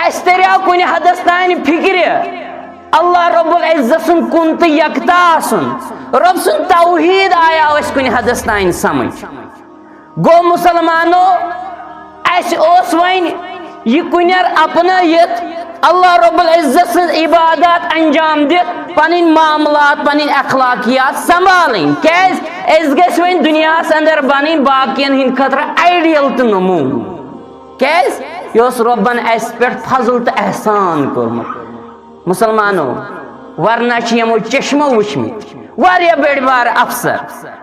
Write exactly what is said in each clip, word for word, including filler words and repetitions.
اَسہِ تریو کُنہِ حدس تانۍ فِکرِ اللہ رب العزت سُنٛد کُن تہٕ یکتا آسُن۔ رب سُنٛد توحیٖد آیاو اَسہِ کُنہِ حدس تانۍ سمجھ۔ گوٚو مسلمانو، اَسہِ اوس وۄنۍ یہِ کُنٮ۪ر اپنٲیِتھ، اللہ رب العزت سٕنٛز عبادات انجام دِتھ، پنٕنۍ معاملات، پنٕنۍ اخلاقیات سنبھالٕنۍ۔ کیازِ؟ أسۍ گٔژھۍ وۄنۍ دُنیاہس اندر بنٕنۍ باقین ہٕنٛدِ خٲطرٕ ideal تہٕ نموٗنہٕ۔ کیازِ؟ یہِ اوس رۄبن اَسہِ پٮ۪ٹھ فضل تہٕ احسان کوٚرمُت۔ مسلمانو، ورنہ چھِ یِمو چشمو وٕچھمٕتۍ واریاہ بٔڑۍ بارٕ افسر،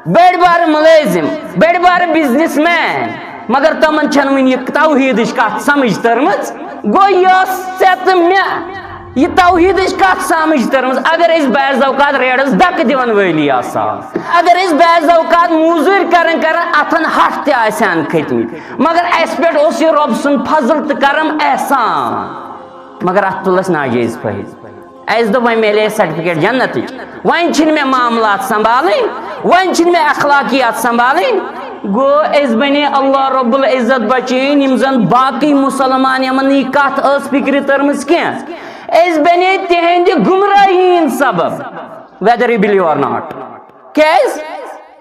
بٔڑۍ بارٕ مُلٲزِم، بٔڑۍ بارٕ business man، مگر تِمن چھنہٕ وُنہِ یہِ توحیٖدٕچ کتھ سمجھ تٔرمٕژ۔ گوٚو، یۄس ژےٚ تہٕ مےٚ یہِ توحیٖدٕچ کتھ سمجھ تٔرمٕژ، اگر أسۍ بعض اوقات ریڈس دکہٕ دِوان وٲلی آسہٕ ہاو، اگر أسۍ بعض اوقات موٚزوٗرۍ کران کران اتھن ہٹھ تہِ آسہِ ہن کھٔتمٕتۍ، مگر اسہِ پٮ۪ٹھ اوس یہِ رۄب سُنٛد فضل تہٕ کرم، احسان۔ مگر اتھ تُل اسہِ ناجٲیز فٲیدٕ۔ اسہِ دوٚپ، وۄنۍ میلے اسہِ certificate جنتٕچ، وۄنۍ چھِنہٕ مےٚ معاملات سنبھالٕنۍ، وۄنۍ چھِنہٕ مےٚ اخلاقیات سنبھالٕنۍ۔ گوٚو، أسۍ بنے اللہ رب العزت بچٲوِن، یِم زن باقٕے مسلمان، یِمن نہٕ یہِ کتھ ٲس فکرِ تٔرمٕژ کینٛہہ، أسۍ بنے تِہنٛدِ گمراہی ہٕنٛدۍ سبب، whether you believe or not۔ کیازِ؟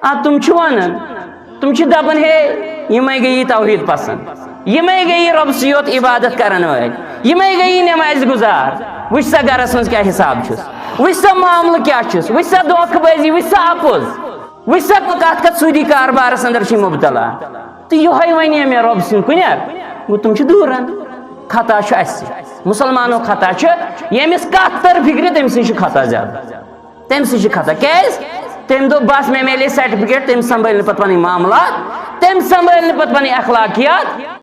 آ، تِم چھِ ونان، تِم چھِ دپان، ہے، یِمے گٔیی توحیٖد پسند، یِمے گٔیی رۄبسٕے یوت عبادت کرن وٲلۍ، یِمے گٔیی نمازِ گُزار۔ وٕچھ سا گرس منٛز کیٛاہ حساب چھُس، وٕچھ سا معاملہٕ کیٛاہ چھُس، وٕچھ سا دھوکہٕ بٲزی، وٕچھ سا اپُز، وٕچھ سا کتھ کتھ سوٗدی کاربارس اندر چھِ مبتلا۔ تہٕ یِہوٚے ونے مےٚ رۄب سٕنٛدِ کُنٮ۪ر۔ گوٚو، تِم چھِ دوٗرن۔ خطا چھُ اسہِ۔ مسلمانو خطا چھُ، ییٚمِس کتھ تر فکرِ، تٔمۍ سٕے چھُ خطا زیادٕ۔ تٔمۍ سٕے چھُ خطا۔ کیازِ؟ تٔمۍ دوٚپ، بس، مےٚ میلے certificate، تٔمۍ سنبھٲلۍ نہٕ پتہٕ پنٕنۍ معاملات، تٔمۍ سنبھٲلۍ نہٕ پتہٕ پنٕنۍ اخلاقیات۔